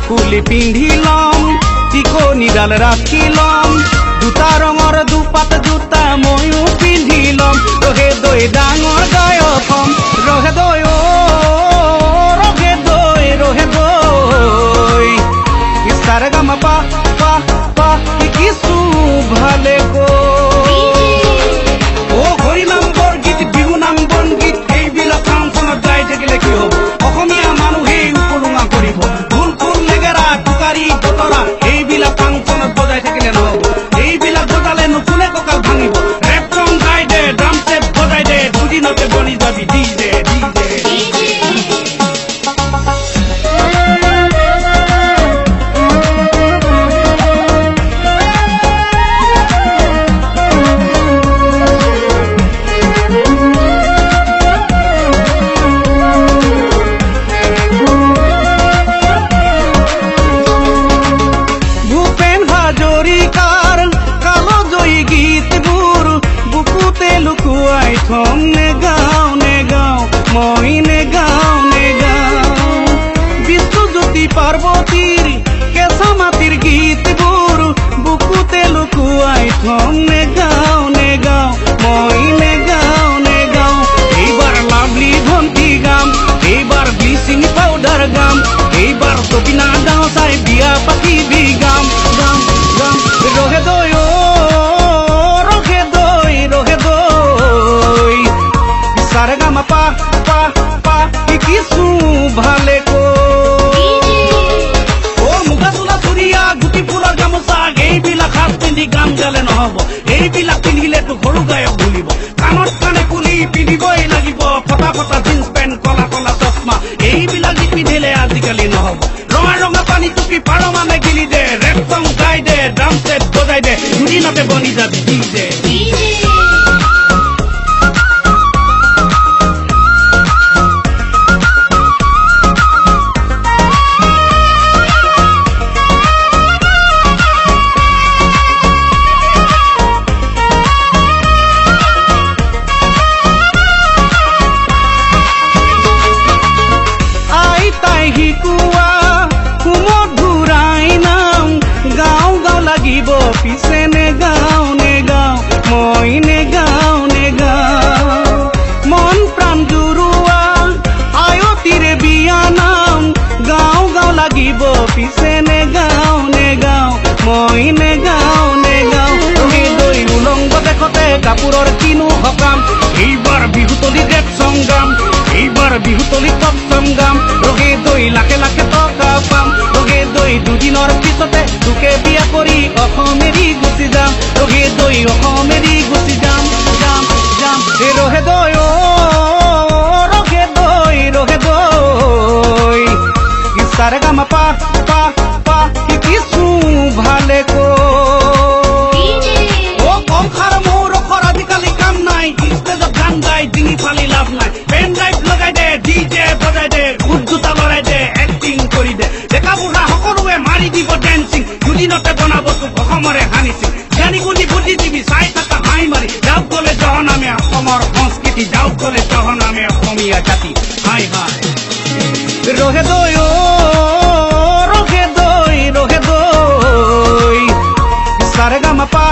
ফুলি পিন্ধি লম টিকনিডাল ৰাখি লম দুটা ৰঙৰ দুপাত জোতা ময়ো পিন্ধি লম ৰহে দৈ ডাঙৰ গায়ক হ'ম ৰহে দৈ অ ৰহে দৈ ৰহে দৈ সাৰে গামা পা পা পা শিকিছো ভালে কৈ অ হৰিনাম বৰগীত বিহু নাম বনগীত এইবিলাক ফাংচনত গাই থাকিলে কি হ'ব অসমীয়া মানুহেই উপলুঙা কৰিব এইবিলাক ফাংচনত বজাই থাকিলে নহ'ব এইবিলাক বজালেনো কোনে কঁকাল ভাঙিব ৰেপ চং গাই দে ড্ৰাম ছেট বজাই দে দুদিনতে বনি যাবি ডিজে ডিজে। লুকুৱাই থম নেগাওঁ নেগাওঁ মই নেগাওঁ নেগাওঁ বিষ্ণুজ্যোতি পাৰ্বতীৰ কেঁচা মাটিৰ গীতবোৰ বুকুতে লুকুৱাই থম নেগাওঁ নেগাওঁ মই নেগাওঁ নেগাওঁ এইবাৰ লাভলি ভণ্টি গাম এইবাৰ ব্লিচিং পাউডাৰ গাম এইবাৰ চপিনা গাওঁ চাই বিয়া পাতিবি গাম গাম গাম ৰহে দৈ সাৰে গামা পা পা পা শিকিছো ভালে কৈ অ মুগা চোলা চুৰিয়া গুটি ফুলৰ গামোচা এইবিলাক সাজ পিন্ধি গান গালে নহ'ব এইবিলাক পিন্ধিলেতো সৰু গায়ক ভুলিব কাণত কাণে কুলি পিন্ধিবই লাগিব ফটা ফটা জিন্স পেণ্ট কলা কলা চশমা এইবিলাক নিপিন্ধিলে আজিকালি নহ'ব ৰঙা ৰঙা পানী টুপি পাৰ মানে গিলি দে ৰেপ চং গাই দে ড্ৰাম ছেট বজাই দে দুদিনতে বনি যাবি ডিজে। শিকোৱা সুমধুৰাই নাম গাওঁ গাওঁ লাগিব পিছে নেগাওঁ নেগাওঁ মই নেগাওঁ নেগাওঁ মন প্ৰাণ জুৰোৱা আয়তীৰে বিয়া নাম গাওঁ গাওঁ লাগিব পিছে নেগাওঁ নেগাওঁ মই নেগাওঁ নেগাওঁ ৰহে দৈ উলংগ দেখতে কাপোৰৰ কিনো সকাম এইবাৰ বিহুতলী ৰেপ চং গাম এইবাৰ বিহুতলী পপ চং গাম ৰহে দৈ লাখে লাখে টকা পাম ৰহে দৈ দুদিনৰ পিছতে তোকে বিয়া কৰি অসম এৰি গুচি যাম ৰহে দৈ অসম এৰি গুচি যাম যাম যাম ৰহে দৈ অ ৰহে দৈ ৰহে দৈ সাৰে গামা পা পা পা শিকিছো ভালে কৈ অ কম খাৰ মোৰ অখৰ আজিকালি কাম নাই ষ্টেজত গান গাই ডিঙি ফালি লাভ নাই পেন ড্ৰাইভ লগাই দে ডিজে বজাই দে বুট জোতা লৰাই দে এক্টিং কৰি দে ডেকা বুঢ়া সকলোৱে মাৰি দিব ডেন্সিং দুদিনতে বনাব তোক অসমৰে হানি সিং জ্ঞানী গুণী বুদ্ধিজীৱী চাই থাকা হাঁহি মাৰি যাওক গ'লে জহনামে অসমৰ সংস্কৃতি যাওক গ'লে জহনামে অসমীয়া জাতি হাই হাই ৰহে দৈ অ ৰহে দৈ ৰহে দৈ সাৰে গামা পা